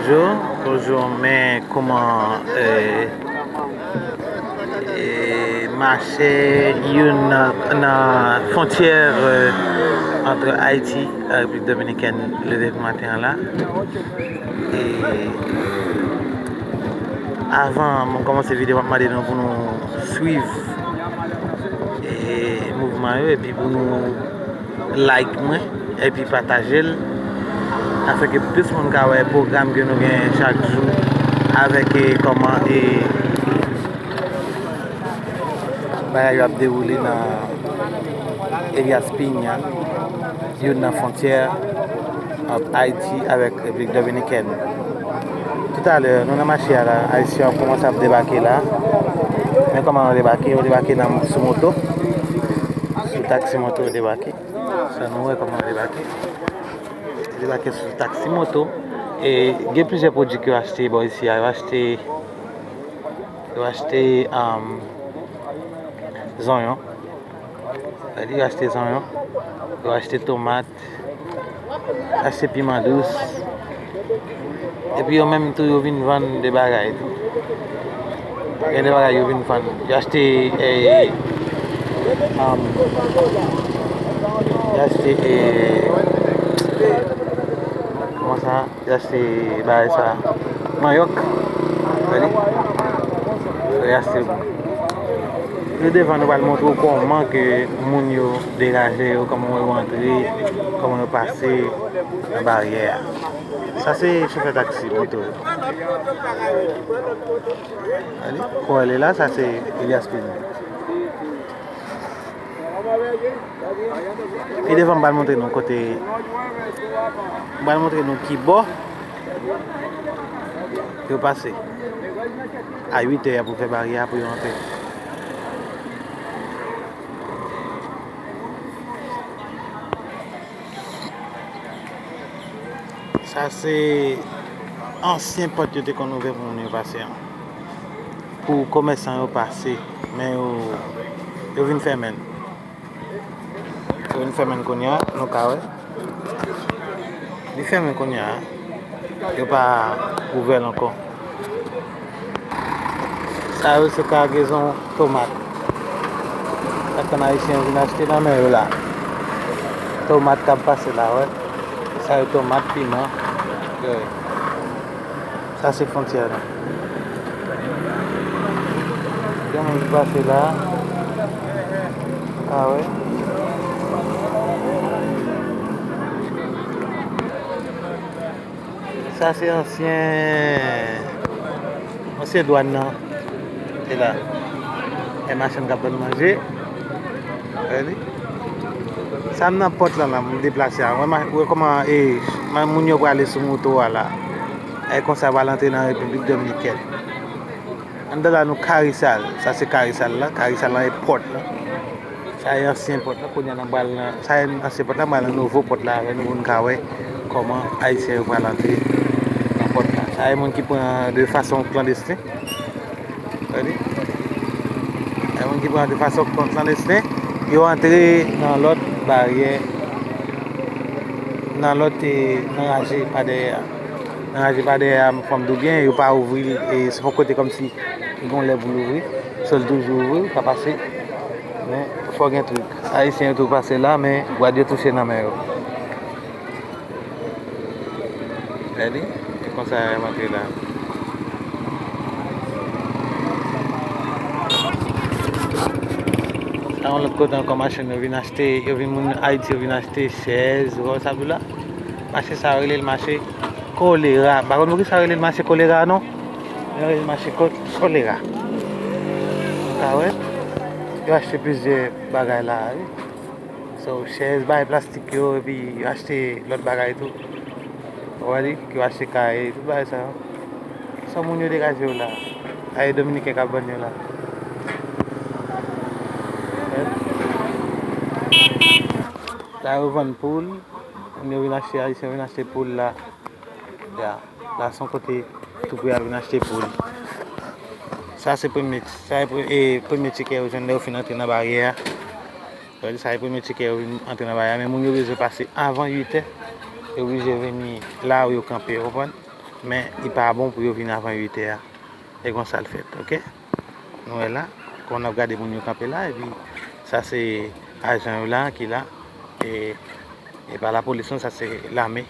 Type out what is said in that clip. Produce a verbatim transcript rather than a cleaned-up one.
Bonjou, bonjou, men kòman, eh, eh, mache youn nan, nan fwontyè, eh, ant Ayiti ak Repiblik Dominikèn leve pou maten an la. E avan mwen kòmanse videyo, m ap mande nou pou nou swiv, eh, mouvman yo epi pou nou like mwen epi pataje l, afin ke plis moun ka wè pwogram ke nou gen chak jou avèk, eh, kòman, eh, bagay yo ap dewoule nan Elías Piña, youn nan fwontyè ant Ayiti avèk Repiblik Dominikèn. Toutalè, nou nan mache a la, Ayisyen ap kòmanse ap debake la. Men kòman yo debake, yo debake nan, sou moto, sou taksi moto yo debake. Sa nou wè kòman yo debake. Yo debake sou taksi moto. E gen plizyè pwodui ke yo achte bò isi a. Yo achte, yo achte, um, zonyon. Yo achte zonyon. Yo achte tomat. Achte piman dous. Epi yo menm tou, yo vin vann de bagay tou. Gen de bagay yo vin vann. Yo achte, eh, um, yo achte, eh, kòman sa? Yo achte bagay sa. Manyòk. Gade. Yo achte. Yo devan nou pral montre w kòman ke moun yo degaje yo, kòman yo antre, kòman yo pase nan baryè a. Sa se chofè taksi moto. Gade, kò li la, sa se Elias Pini. Pi devan m pral montre nou kote, m pral montre nou ki bò yo pase. A uit è y ap ouvè baryè a pou yo antre. Sa se ansyen pòt yo te konn ouvè pou moun yo pase an. Pou komèsan yo pase, men yo, yo vin fèmen l. Yo vin fèmen l kounye a, nou ka wè. Li fèmen kounye a. Yo pa ouvè l ankò. Sa yo se kagezon tomat. Sa tann Ayisyen yo vin achte nan men yo la. Tomat k ap pase la, wè. Sa yo tomat, piman. Yo ye. Sa se fwontyè la. Gen moun ki pase la. A wè. Sa se ansyen, ansyen dwàn nan. Se la. E machann k ap vann manje. Wè li. Sa m nan pòt lan la, m deplase a. Wè, ma-, wè kòman, e, ma-, moun yo prale sou moto a la. E konsa pral antre nan Repiblik Dominikèn. Anndan la nou Karisal. Sa se Karisal la. Karisal lan e pòt la. Sa e ansyen pòt la. Kounye a n ap pral nan, sa e ansyen pòt la, n ap pral nan nouvo pòt la avè nou pou n ka wè kòman Ayisyen yo pral antre nan pòt la. Sa e moun ki pran de fason klandesten. Gade. Gen moun ki pran de fason klandesten, yo antre nan lòt baryè, nan lòt, e, nan raje pa dèyè a. Nan raje pa dèyè a, fò m di w byen, yo pa ouvri l, e se yon kote kòmsi li gen lè pou l ouvri. So, l toujou ouvri, ou ka pase. Men, fò gen trik. Ayisyen yo tou pase la, men gwad yo touche nan men yo. Gade, e konsa yo antre la. Sa yon lòt kote ankò, machann yo vin achte, yo vin, moun Ayiti yo vin achte chèz, ou wè sa pou la. Mache sa yo rele l mache kolera. M pa konn poukisa yo rele l mache kolera non. Yo rele l mache ko-, kolera. Ou ka wè, yo achte plizyè bagay la, wi. So, chèz, bagay plastik yo, epi yo achte lòt bagay tou. Ou wè li, ki yo achte kay, tout bagay sa yo. Sa moun yo degaje yo la. Ay, Dominiken k ap vann yo la. La yo vann poul. Moun yo vin achte, Ayisyen vin achte poul la. Ya, la se yon kote tou prè al vin achte poul. Sa se premye, sa e pre-, e premye tikè yo jwenn lè yo fin antre nan baryè a. Sa vle di sa e premye tikè yo vin antre nan baryè a, men moun yo bezwen pase avan uit è. Yo oblije vini la yo kanpe, ou konprann? Men li pa bon pou yo vin avan uit è a. E konsa l fèt, oke? Nou wè la, kòman n ap gade moun yo kanpe la, epi sa se ajan yo la ki la, e, e pa lapolis non, sa se lame.